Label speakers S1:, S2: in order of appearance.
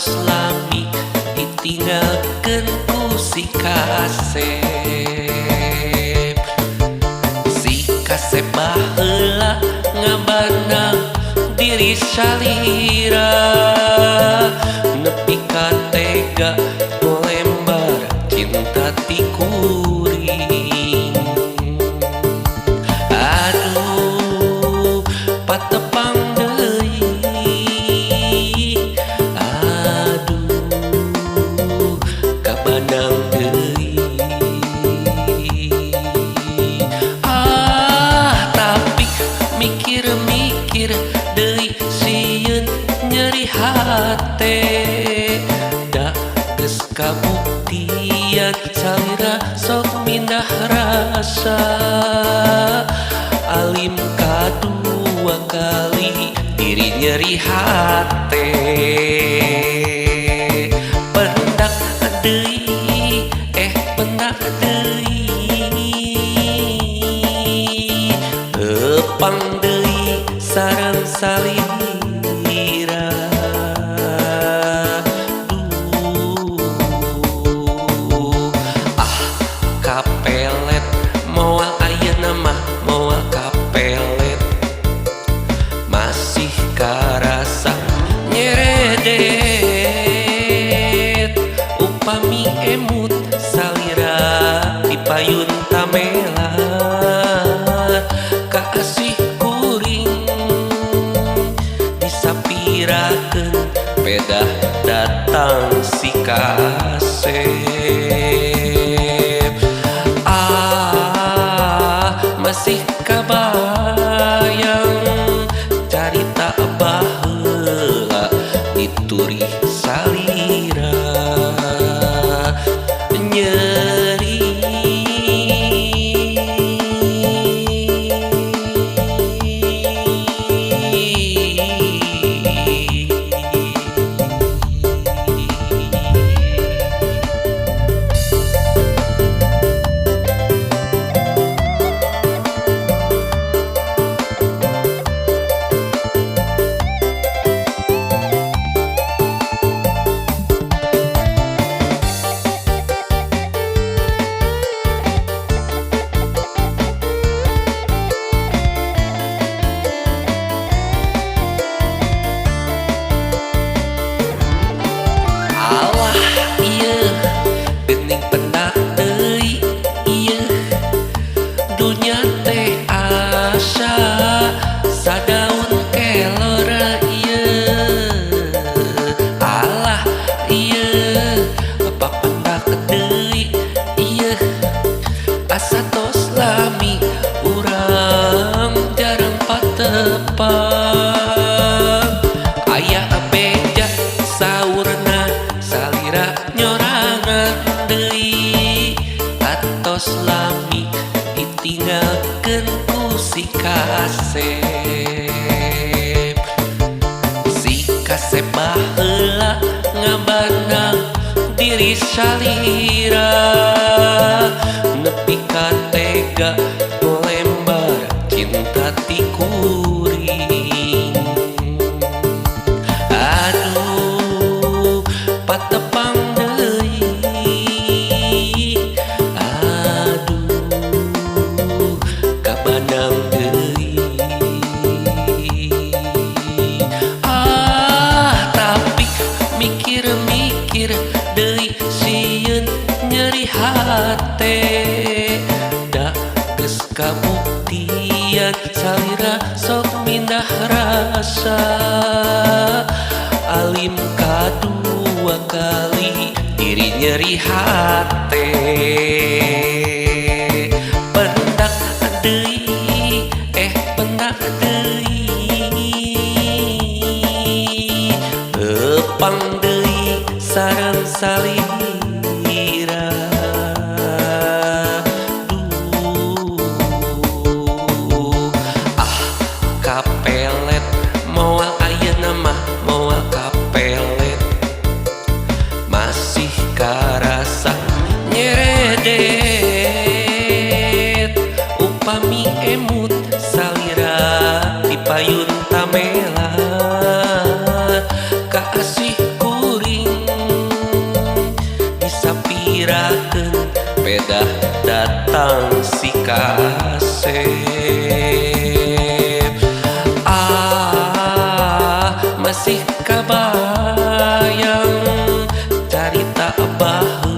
S1: Atos lami ditinggalkeun ku si kasep. Si kasep baheula ngabana diri salira, nepi ka tega ngalembar cinta ti kuring. Aduh, patepang deui, aduh, kabanang deui. Ah, tapi mikir-mikir deui sieun nyeri hate. Da geus kabuktian salira sok mindah rasa. Alim kadua kali diri nyeri hate. Pendak deui, eh pendak deui, tepang deui sareng salira. Duh, ah kapelet moal ayeuna mah, moal kapelet. Masih karasa nyeredet upami emut salira di payun tamelar. Kaasih kuring disapirakeun pedah datang si kasep. Ah, masih kabayang carita baheula diturih salira. Nyeri. Alah ieu geuning pendak deui ieu, dunya teh asa sadaun kelor ieu. Alah ieu papendak deui ieu, asa tos lami urang jarang patepang. Aya beja saurna salira nyorangan deui. Atos lami ditinggalkeun ku si kasep. Si kasep baheula ngabana diri salira, nepi ka tega ngalembar cinta ti kuring. Aduh, patepang deui, aduh, kabanang deui. Ah, tapi mikir-mikir deui sieun nyeri hate. Da geus kabuktian salira sok mindah rasa. Alim kadua kali diri nyeri hate. Pendak deui, eh pendak deui, tepang deui sareng salira. Duh, ah kapelet moal ayeuna mah, moal kapelet. Masih karasa nyeredet upami emut salira di payun tamelar. Kaasih kuring tentang si kasep. Ah, masih kabayang carita baheula.